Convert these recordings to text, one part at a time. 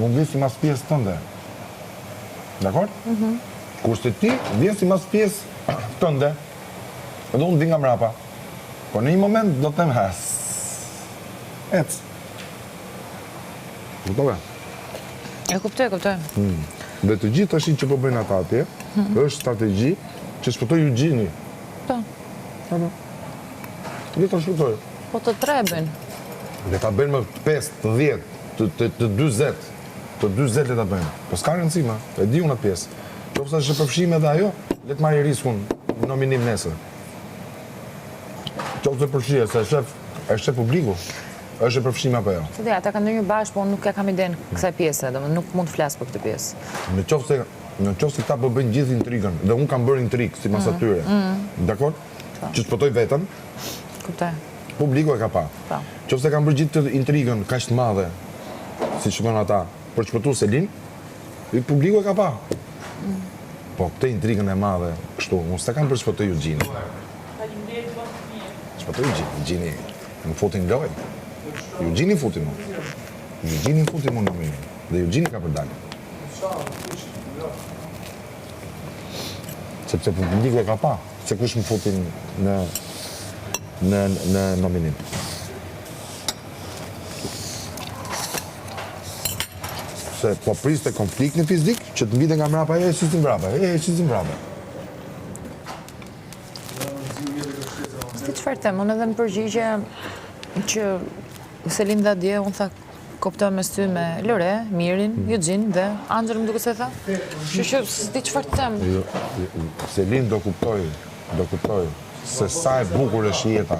Unë vij simas pjesës tënde. Dakord? Mhm. Kurse ti vjen simas pjesës tënde. Dhe unë vij nga mrapa. Po në një moment do të them ha. Ec. Kuptove? E kuptoj, e kuptoj. Hmm. Dhe të gjithë tashi që po bëjnë ata atje, hmm. është strategji që shpëtoj Eugeni. Po. Po. po. Le ta shpëtoj. Po të tre bëjnë. Le ta bëjnë më 5, të 10, të, të, të 40, të 40 le ta bëjnë. Po s'ka rëndësi më, e di unë atë pjesë. Qoftë se është përfshime edhe ajo, le të marrë riskun në nominim nesër. Qoftë se përfshihet, se e shef, e shef publiku, është e përfshime apo jo. Se dhe, ata kanë ndonjë bashkë, po unë nuk e kam idenë kësaj pjese, domethënë nuk mund të flas për këtë pjesë. Në qoftë se, në qoftë se këta po bëjnë gjithë intrigën, dhe unë kam bërë intrigë, simas mm, atyre, mm. dakord? Po. Që të shpëtoj veten, Kuptoj. Publiku e ka pa. Po. Qoftë se kam bërë gjithë këtë intrigën kaq të madhe, siç thonë ata, për të shpëtuar Selin, publiku e ka pa. Mm. Po këtë intrigën e madhe, kështu, unë s'e kam për të shpëtuar Eugjenin. Shpëtoj Eugjenin, Eugeni më futi në lojë. Eugeni futi mu. Eugeni futi mu në nominim. Dhe Eugeni ka për dalë. Sepse publiku e ka pa, se kush më futi në, në, në nominim. Se po priste konfliktin fizik, që të mbite nga mrapa, e, si si mbrapa, e, si si mbrapa. S'di çfarë them, unë edhe në përgjigje që Selin dha dje, unë tha kuptoj me sy me Lore, Mirin, hmm. Juxhin dhe Anxhelën më duket se tha. Kështu që s'di çfarë them. Jo, Selin do kuptoj, do kuptoj se sa e bukur është jeta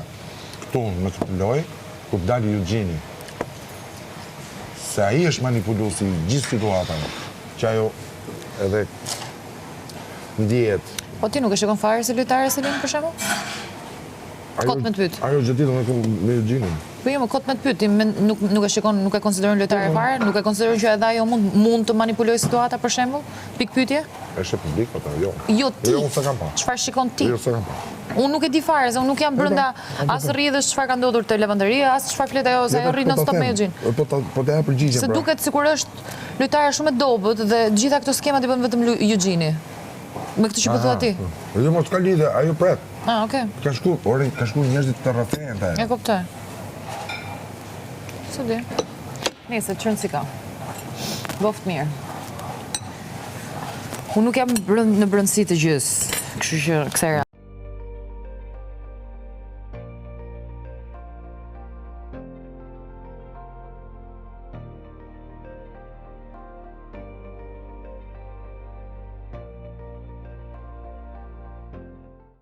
këtu në këtë lojë, kur të dali Juxhini. Se ai është manipuluesi i gjithë situatave, që ajo edhe ndihet. Po ti nuk e shikon fare si lojtare Selin për shembull? Kot me të pyet. Ajo gjithë ditën me Juxhinin. Po jo, më kot me të pyet, ti nuk nuk e shikon, nuk e konsideron lojtare po, po. fare, nuk e konsideron që edhe ajo mund mund të manipulojë situata për shembull? Pikëpyetje? Është publik apo jo? Jo ti. Jo, unë s'e kam pa. Çfarë shikon ti? Jo, s'e kam pa. Unë nuk e di fare, se unë nuk jam brenda as rrjedhës çfarë ka ndodhur te lavanderia, as çfarë flet ajo, se ajo rri non stop me Juxhin. Po ta po ta jap përgjigjen. Se pra. duket sikur është lojtare shumë e dobët dhe të gjitha këto skemat i bën vetëm Juxhini. Me këtë që po thua ti. Jo, mos ka lidhje, ajo pret. Ah, okay. Ka shku, ore, ka shku njerëzit të rrëfehen te. E kuptoj. S'e di. Nëse ç'rëndësi ka. Boftë mirë. Unë nuk jam brënd, në brëndësi të gjësë, kështu që kësaj radhe.